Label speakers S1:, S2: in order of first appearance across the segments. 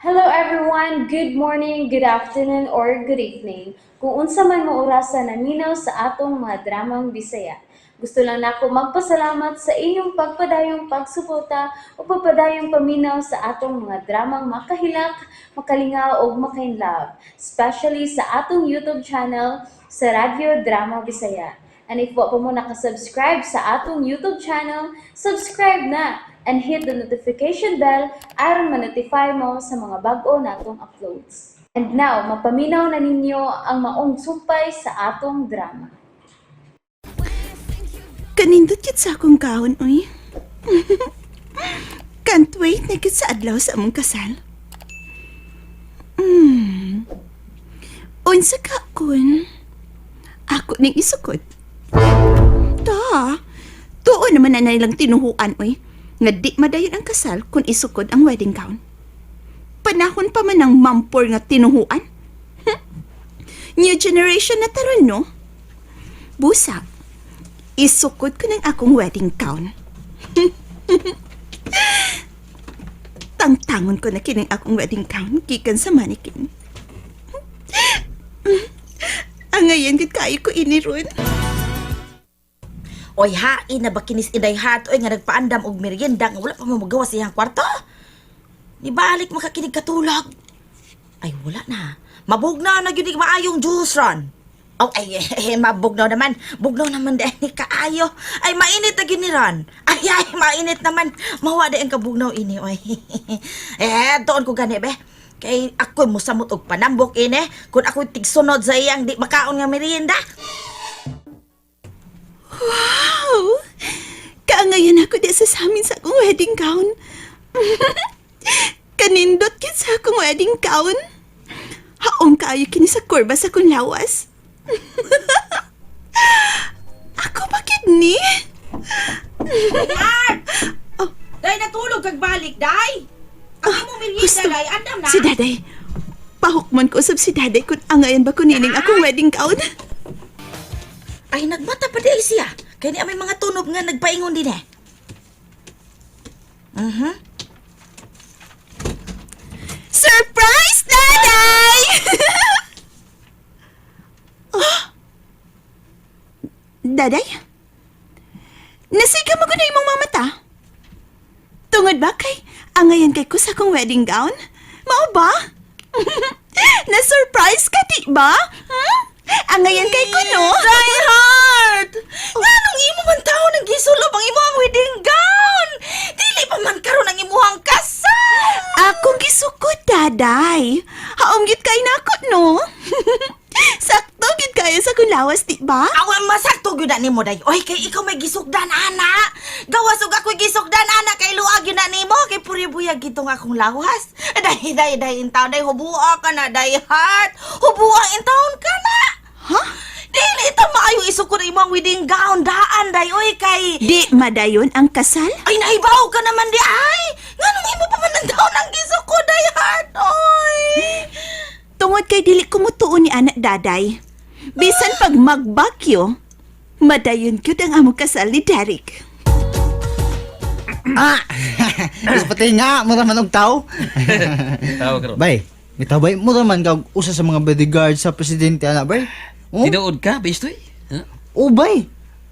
S1: Hello everyone! Good morning, good afternoon, or good evening. Kung unsa man mo orasa naminaw sa atong mga dramang Bisaya. Gusto lang nako magpasalamat sa inyong pagpadayong pagsuporta o pagpadayong paminaw sa atong mga dramang makahilak, makalingaw ug makainlove, especially sa atong YouTube channel sa Radyo Drama Bisaya. And if wa pa mo nakasubscribe sa atong YouTube channel, subscribe na and hit the notification bell aron ma-notify mo sa mga bag-o natong uploads. And now, mapaminaw na ninyo ang maong sumpay sa atong drama.
S2: Kanindot gyud sa akong gown, uy. Can't wait na gyud sa adlaw sa among kasal. Unsa ka kun? Ako ning isukod. Ta, tuo naman na nilang tinuhuan, uy. Nga di madayon ang kasal kung isukod ang wedding gown. Panahon pa man ang mampor nga tinuhuan. New generation na taron, no? Busa, isukod ko ng akong wedding gown. Tangtangon ko na kining akong wedding gown gikan sa mannequin. Ang ngayon gid kayo ko ini ron.
S3: Oy, hain na ba kinis Inday Heart oy nga nagpaandam og merienda nga wala pa mo magawa sa iyang kwarto? Nibalik makakinig katulog. Ay, wala na. Mabugnaw na gyud ni maayong juice ron. Oh, ay, eh, mabugnaw naman. Bugnaw naman dahil ni kaayo. Ay, mainit na gyud ni ron. Ay, ay, mainit naman. Mawa dahil ang kabugnaw ini, oy. Eh, doon ko gani, be. Kay ako'y musamot og panambok ini. Kung ako'y tigsunod sa iyang di makaon nga merienda.
S2: Wow! Kaangayan ako di sa samin sa akong wedding gown. Kanindot kit sa akong wedding gown. Haong kaayo kini sa kurba sa akong lawas. Ako bakit ni?
S3: Day, natulog kag balik, day! Ang imo merienda,
S2: Gusto.
S3: Day, andam na.
S2: Si Daday. Pahukman ko usab si Daday kung angayan ba kunining akong wedding gown.
S3: Ay, nagmata pa di ay siya. Kaya ni may mga tunog nga nagpaingon din eh.
S2: Surprise, Daday! Oh. Daday? Nasika mo ko na imong mamata. Tungod ba kay angayan kay ko sa akong wedding gown? Mao ba? Na-surprise ka, di ba? Hmm? Angayan kay ko, no?
S3: Die Heart! Nganong imo man taon ang gisulob ang imong wedding gown? Dili pa man karon ang imuhang kasal!
S2: Akong gisukot, Daday. Haom gyud kay nako, no? Sakto gyud kayo sa akong lawas, di ba?
S3: Awa masakto gyud na nimo day. Oy, kay ikaw may gisugdan ana. Gawas og ako'y gisugdan ana kay luag gyud na nimo kay puri buyag gitong akong lawas. Day day day intawn day hubua ka na day heart. Hubua intawn ka na.
S2: Ha?
S3: Dili ta maayo isukod imong wedding gown daan day oy kay
S2: Di madayon ang kasal?
S3: Ay, naibaw ka naman di ay! Nganong imo pa man ang taon ang gisukod day heart, oy!
S2: Tungod kay dili ko mutuo ni anak Daday. Bisan pag magbakyo, madayon gyud ang among kasal ni Derek.
S4: Ah! Is pati nga, mura man og tao.
S5: Tawag karon.
S4: Bay, bitaw bay, mura man kag usa sa mga bodyguard sa presidente ana bay. Oh,
S5: Tinuod ka, bestoy? Ha?
S4: oh bay.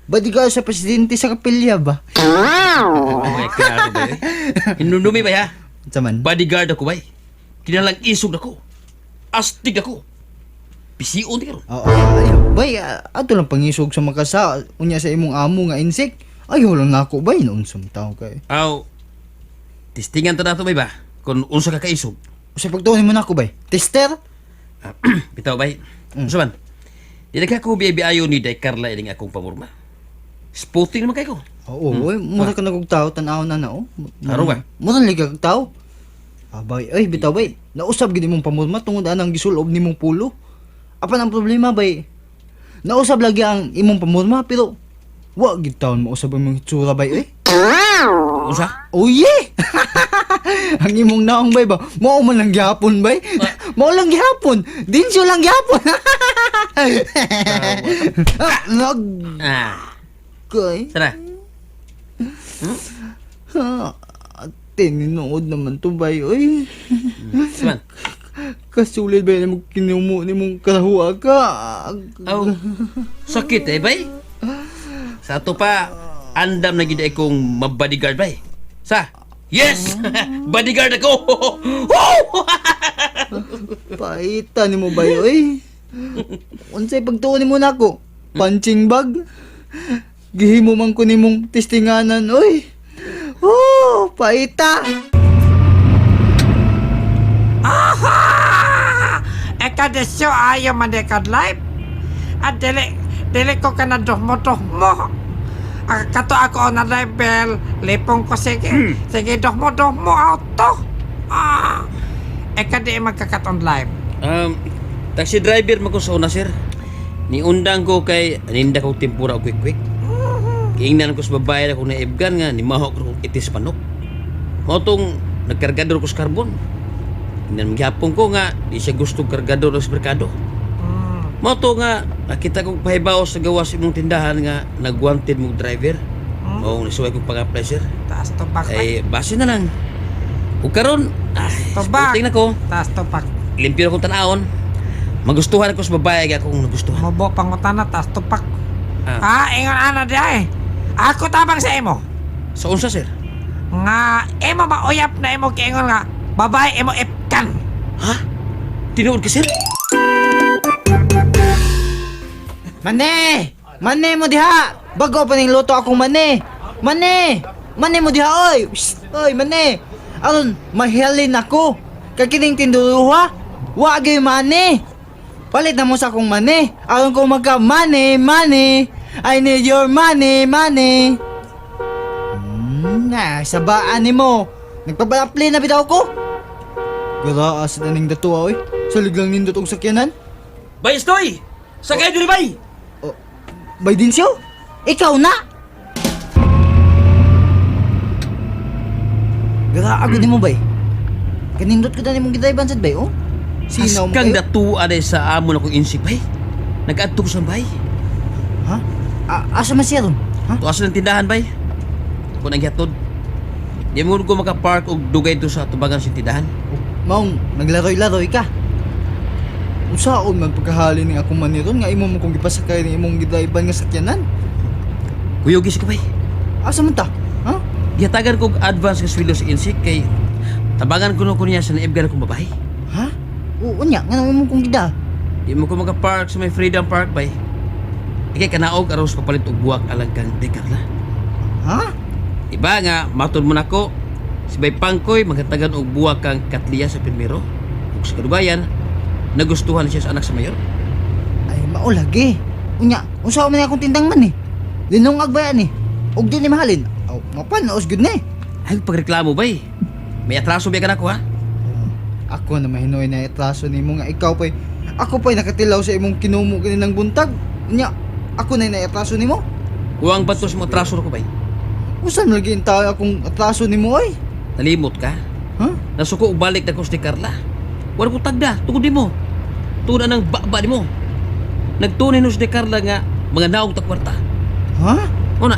S4: Bodyguard sa presidente sa kapilya ba?
S5: Oh my God, bay. Hinunumi bay ha?
S4: Unsa man?
S5: Bodyguard ako bay. Kinalang isog ako. Astig ako. Pisiun ti karon.
S4: Oo, ay, bay, ato lang pangisog sa makasa unya sa imong amo nga insect. Ayaw lang nako bay, naunsam tao kay.
S5: Aw. Testingan ta nato bay ba? Kung unsa ka kaisog.
S4: Usa pagtuon mo nako bay. Tester?
S5: Ah, bitaw bay. Unsa man? Di na ka ko biayo ni Day Carla ining akong pamurma. Spotting naman kay ko.
S4: Oo, oy, mura ka na kog tao tan-aw na na oh.
S5: Taro ba?
S4: Mura lagi kag tao. Ah, bay, ay bitaw bay. Nausab gid imong pamurma tungod anang gisulob nimong pulo. Apan ang problema bay. Nausab lagi ang imong pamurma pero wa gid taon mausab ang imong hitsura bay eh.
S5: Unsa?
S4: Oh yeah! Ang imong naong bay ba? Mao man lang gihapon bay. Mao lang gihapon. Dinsyo lang gihapon. Ah, nag
S5: Ah,
S4: kay.
S5: tara.
S4: Ah, tininood naman to bay oy.
S5: Saman.
S4: Kasulid ba yun mo kinumo ni mong karahuwa ka?
S5: Aw, sakit eh, bay. Sa ato pa, andam na gid kong mabodyguard, bay. Sa, yes! Bodyguard ako! Woo!
S4: Paita ni mo ba yun, eh? Unsay pagtuon nimo nako? Punching bag? Gihimo man ko nimong testinganan, oy. Oh, paita.
S6: Aha! Eka desyo ayo man ekad life. At dili, dili ko ka na duhmo-duhmo. Ah, kato ako na level, lipong ko sige. Sige, duhmo-duhmo auto. Ah! Eka di magkakaton live.
S5: Taxi driver man ko sa una, sir. Niundang ko kay aninda ko tempura og quick quick. Giingnan ko sa babae na kung naibgan nga nimahok ko kong itis panok. Mao tong nagkargador ko sa karbon. Ingnan magyapon ko nga di siya gusto kargador sa merkado. Mao to nga nakita kong pahibaw sa gawas imong tindahan nga nagwanted mong driver. Mao nisuway kong pag-apply, sir.
S6: Taas tubak.
S5: Ay base na lang. Ug karon, ay,
S6: Tubak.
S5: sporting na ko.
S6: Taas tubak.
S5: Limpyo na kong tan-awon. Magustuhan ako sa babae nga akong nagustuhan.
S6: Mubo pangutana, taas tupak.
S5: Ah.
S6: Ah, ingon ana di ay. Ako tabang sa imo.
S5: Sa unsa, sir?
S6: Nga imo mauyap na imo kiingon nga babae imo ipkan.
S5: Ha? Tinuod ka, sir?
S4: Mane! Mane mo diha! Bago pa ning luto akong mane! Mane! Mane mo diha, oy! Psst! Oy, mane! Aron, mahihalin ako! Kakining tinduruha! Wa gyud mane! Palit na mo sa akong mane! Aron ko magka mane, mane! I need your money, money! Na, sabaan nimo! Nagpabalapli na bitaw ko! Garaas na ning datuwa, oy! Salig lang nindot og sakyanan!
S5: Bay, Stoy! Sakay diri, bay!
S4: Oh, Bay Dinsyo? Ikaw na! Grabe mm. Mo, bay. Kanindot ko na nimong gidayban sad, bay, oh. Sinaw mo
S5: Askang
S4: kayo.
S5: datua day sa amo na kong insik, bay. Nag-adto ko sa bay.
S4: Ha? Asa man siya ron? Ha?
S5: Tuas ng tindahan, bay. Kung ang gihatod. Di mo ko makapark og dugay do sa tubangan sa tindahan.
S4: Maong, naglaroy-laroy ka. Usaon man pagkahali ning akong maniron nga imo mo kong gipasakay ning imong gidayban nga sakyanan.
S5: Kuyogis ka, bay.
S4: Asa man ta? Ha?
S5: Gihatagan ko og advance nga sweldo sa insik kay tabangan ko no ko niya sa naibgan akong babae.
S4: Ha? Oo nya, nga imo kong gida.
S5: Di mo ko makapark sa may Freedom Park, bay. Ikay kanaog aron sa papalit og buwak alang kang Decarla.
S4: Ha?
S5: Iba nga, matod mo nako, si Bay Pangkoy maghatagan og buwak kang Katliya sa Primero. Ug sa kadugayan, nagustuhan siya sa anak sa mayor.
S4: Ay, mao lagi. Unya, unsa man akong tindang man eh. Linungag ba yan eh? Og di ni mahalin. Aw, mapanaos gud ni.
S5: Ay, pagreklamo bay. May atraso ba ka nako ha?
S4: Ako na mahinoy na atraso nimo nga ikaw pa'y ako pa'y nakatilaw sa imong kinumo kaninang buntag. Unya, ako na naiatraso nimo.
S5: Kuwang batos mo atraso nako bay.
S4: Usan lagi in tao akong atraso nimo oy?
S5: Nalimot ka?
S4: Ha?
S5: Nasuko og balik na ko si Carla. Wala ko tagda, tungod nimo. Tungod anang baba nimo. Nagtunay no si Carla nga mga naog ta kwarta.
S4: Ha?
S5: Una,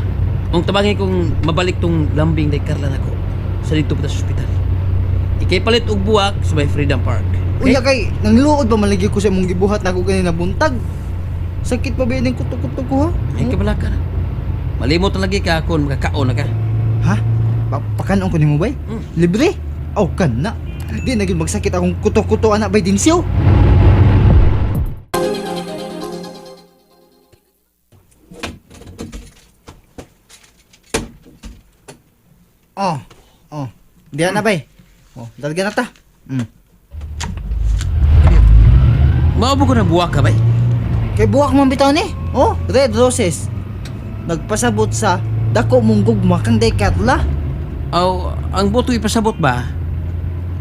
S5: ang tabangin kong mabalik tong lambing ni Carla nako sa dito pa sa ospital. Ikay palit og buwak sa may Freedom Park.
S4: Unya kay nangluod ba malagi ko sa imong gibuhat nako kanina buntag. Sakit pa ba ining kuto-kuto ko ha?
S5: Ay kabala ka na. Malimot na lagi ka kung makakaon na ka.
S4: Ha? Pakanon ko nimo bay?
S5: Mm.
S4: Libre? Aw kana. Di na gyud magsakit akong kuto-kuto anak bay dinsyo. Oh, oh. Diyan na bay. Oh, dalga na ta. Mm.
S5: Maobo ko na buwak ka bay.
S4: Kay buwak man bitaw ni. Oh, red roses. Nagpasabot sa dako mong gugma kang day Carla.
S5: Aw, ang boto ipasabot ba?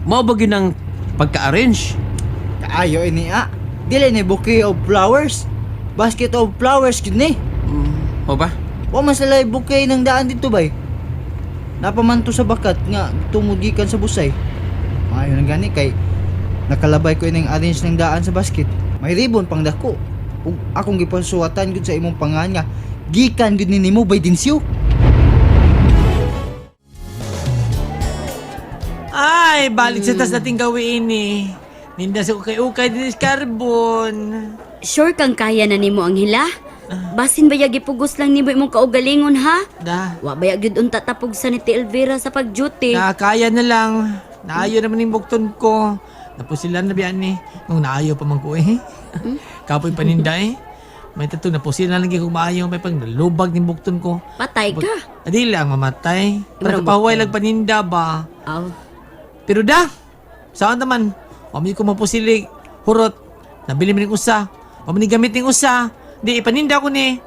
S5: Mao ba gyud ang pagka-arrange?
S4: Kaayo ini ah. Dili ni bouquet of flowers. Basket of flowers gid ni.
S5: Mao ba?
S4: Wa man sila bouquet ng daan dito bay. Napamanto sa bakat nga tungod gikan sa busay. Maayo na gani kay nakalabay ko ining arrange ng daan sa basket. May ribbon pang dako. Ug akong gipasuwatan gud sa imong pangan nga gikan gud ni nimo bay dinsyo.
S6: Ay, Ay, balik sa tas nating gawin eh. Ninda sa ukay-ukay din carbon.
S7: Sure kang kaya na nimo ang hila? Basin ba gipugos lang nimo imong kaugalingon ha?
S6: Da.
S7: Wa ba gyud unta tapog sa ni Ti Elvira sa pag-duty?
S6: Na kaya na lang. Naayo naman yung bukton ko. Napusilan na biyan ni. Nung naayo pa man ko eh. Kapoy paninda eh. May tato napusilan lagi kung maayo. May pang nalubag ni bukton ko.
S7: Patay ka.
S6: Adi lang mamatay. Para
S7: Murag
S6: kapahuway lang paninda ba.
S7: Aw.
S6: Pero da, saan naman? Wami ko mapusilig. Hurot. Nabili mo ning usa. Wami ni gamit ning usa. Di, ipaninda ko ni.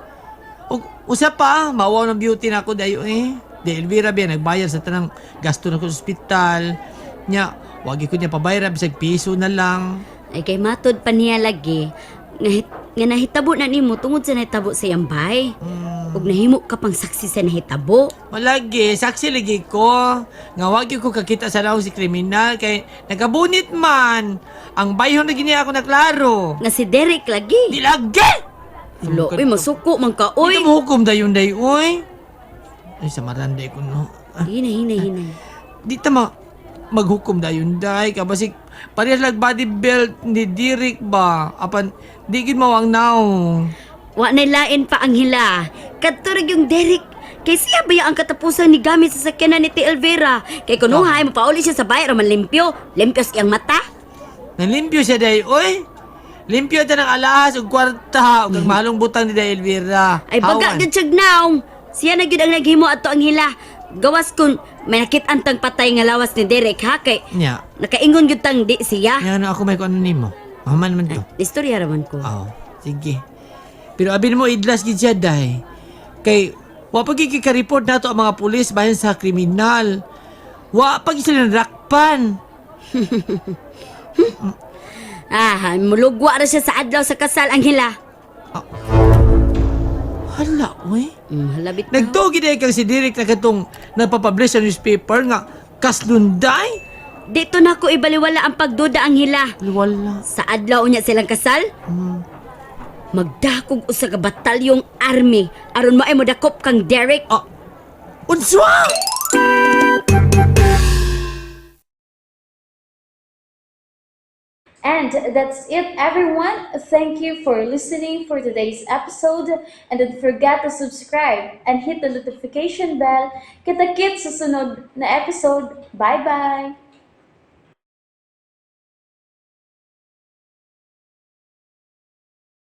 S6: Ug usa pa, mawaw ng beauty na ako dayo eh. Di, Elvira biya, nagbayad sa tanang gasto na ko sa ospital. Nya, wagi ko niya pabayra, bisag piso na lang.
S7: Ay kay matod pa niya lagi nga, nga nahitabo na nimo tungod sa nahitabo sa iyang bay. Ug nahimo ka pang saksi sa nahitabo.
S6: Malagi, saksi lagi ko. Nga wagi ko kakita sa laong si kriminal kay nagabunit man. Ang bayhon na gini ako naklaro.
S7: Nga si Derek lagi.
S6: Di lagi!
S7: Ulo, uy, masuko man ka,
S6: Uy!
S7: uy.
S6: Ito mo hukom dayon day, uy. Ay, samaran day ko, no. Ah,
S7: Hinay, hinay, hinay.
S6: di ta ma maghukom dayon day. Kabasik, parehas lag body belt ni Derek ba? Apan, di gid mawang naong.
S7: Wa na lain pa ang hila. Kadto ra yung Derek. Kay siya ba ang katapusan ni gamit sa sakyanan ni Ti Elvira? Kay kunuhay, mapauli siya sa bayar man limpyo. Limpyo sa iyang mata.
S6: Nalimpyo siya day, uy. Limpyo ta ng alahas ug kwarta ug ang mahalong butang ni Day Elvira.
S7: Ay baga
S6: Hawan.
S7: gyud siya naong. Siya na gyud ang naghimo ato ang hila. Gawas kun may nakit-an tang patay nga lawas ni Derek ha kay
S6: Nya.
S7: nakaingon gyud tang di siya.
S6: Nya ano ako may kuno nimo. Mahaman man to.
S7: Istorya ra man ko.
S6: Oo, sige. Pero abin mo idlas gid siya day. Kay wa pa gid ka-report nato ang mga pulis bahin sa kriminal. Wa pa gid sila narakpan.
S7: Ah, mulugwa ra siya sa adlaw sa kasal ang hila.
S6: Hala, uy.
S7: Halabit na.
S6: Nagtugi day kang si Derek na katong nagpapublish sa newspaper nga kaslunday.
S7: Dito na ko ibaliwala ang pagduda ang hila.
S6: Wala.
S7: Sa adlaw niya silang kasal, magdakog usa ka batalyong army aron maay modakop kang Derek.
S6: Ah, unswa!
S1: And that's it, everyone. Thank you for listening for today's episode. And don't forget to subscribe and hit the notification bell. Kita-kits sa sunod na episode. Bye-bye!